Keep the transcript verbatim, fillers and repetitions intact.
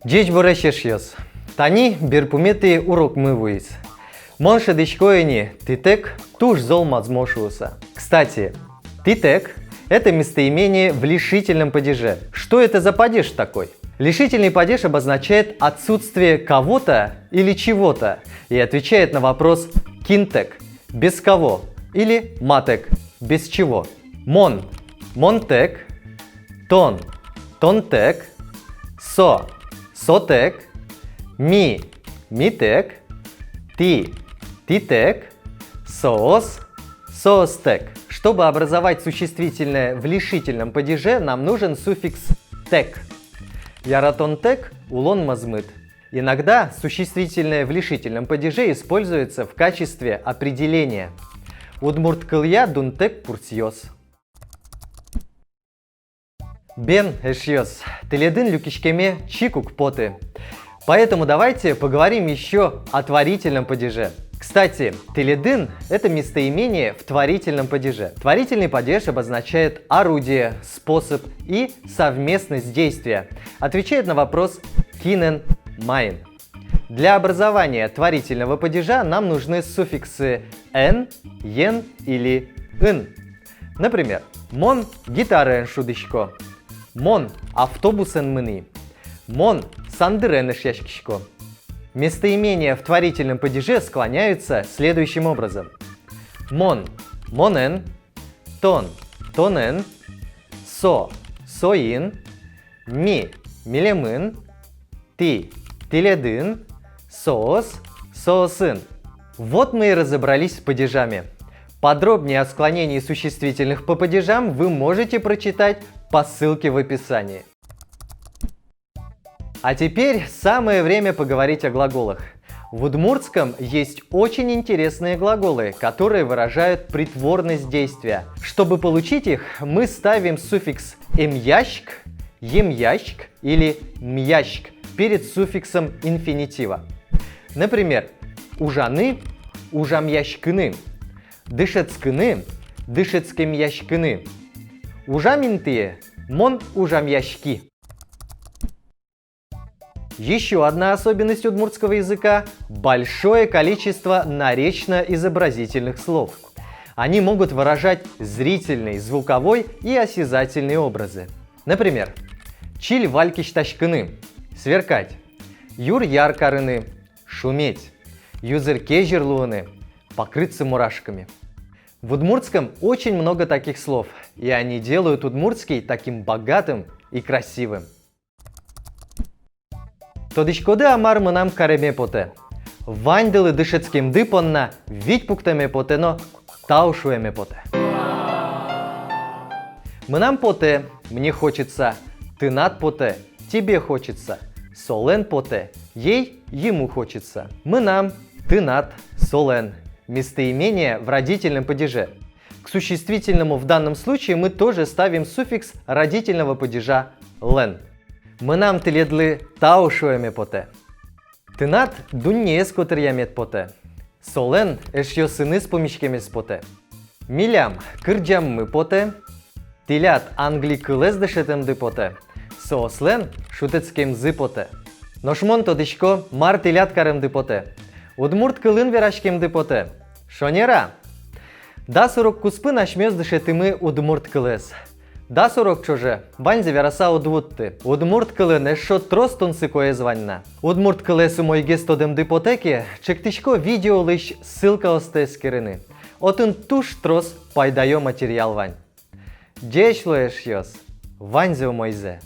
Ӟечбуресь, эшъёс! Тани берпуметӥ урокмы вуиз. Мон шӧдӥсько ини, тӥтэк туж зол мозмо шуыса. Кстати, тӥтэк — это местоимение в лишительном падеже. Что это за падеж такой? Лишительный падеж обозначает отсутствие кого-то или чего-то и отвечает на вопрос «кинтэк?» — без кого, или матэк — без чего. Мон — монтэк, тон — тонтэк, со — сотэк, ми — митэк, тӥ — тӥтэк, соос — соостэк. Чтобы образовать существительное в лишительном падеже, нам нужен суффикс «тэк». Яратонтэк улон мӧзмыт. Иногда существительное в лишительном падеже используется в качестве определения. Удмурт кылъя дунтэк пурсъёс. Бен, эшъёс, тӥледын люкиськеме чик уг поты. Поэтому давайте поговорим ещё о творительном падеже. Кстати, тӥледын — это местоимение в творительном падеже. Творительный падеж обозначает орудие, способ и совместность действия. Отвечает на вопрос «кинэн», «маин». Для образования творительного падежа нам нужны суффиксы «эн», «ен» или «ын». Например, мон гитараен шудӥсько, мон автобусэн мынӥ, мон сандырен эшъяськисько. Местоимения в творительном падеже склоняются следующим образом: мон — монэн, тон — тонэн, со — соин, ми — милемын, тӥ — тӥледын, соос — соосын. Вот мы и разобрались с падежами. Подробнее о склонении существительных по падежам вы можете прочитать по ссылке в описании. А теперь самое время поговорить о глаголах. В удмуртском есть очень интересные глаголы, которые выражают притворность действия. Чтобы получить их, мы ставим суффикс «эмъяськ», «емъяськ» или «мъяськ» перед суффиксом инфинитива. Например, ужаны — ужамъяськыны, дышетскыны — дышетскемъяськыны. Ужам интые — мон ужамъяськи. Ещё одна особенность удмуртского языка — большое количество наречно-изобразительных слов. Они могут выражать зрительный, звуковой и осязательный образы. Например, чиль валькисьтаськыны — сверкать, юр яр карыны — шуметь, юзыр кезьыр луыны — покрыться мурашками. В удмуртском очень много таких слов, и они делают удмуртский таким богатым и красивым. Тодӥськоды-а, мар мынам кареме потэ? Ваньдылы дышетскемды понна вить пуктэме потэ но тау шуэме потэ. Мынам потэ — мне хочется, тынад потэ — тебе хочется, солэн потэ — ей, ему хочется. Мынам, тынад, солэн — местоимения в родительном падеже. К существительному в данном случае мы тоже ставим суффикс родительного падежа «лэн». Мынам тӥледлы тау шуэме потэ. Тынад дуннеез котыръямед потэ. Солэн эшъёсыныз пумиськемез потэ. Милям кырӟаммы потэ. Тӥляд англи кылэз дышетэмды потэ. Соослэн шутэтскемзы потэ. Нош мон тодӥсько, мар тӥляд каремды потэ. Удмурт кылын вераськемды потэ. Шонер-а? Дас урок куспын асьмеос дышетӥмы удмурт кылэз. Дас урок ӵоже ваньзэ вераса уд вутты. Удмурт кылын эшшо трос тунсыкоез вань на. Удмурт кылэз умойгес тодэмды потэ ке, чектӥсько видеолэсь ссылкаосты эскерыны. Отын туж трос пайдаё материал вань. Ӟеч луэ, эшъёс! Ваньзэ умойзэ!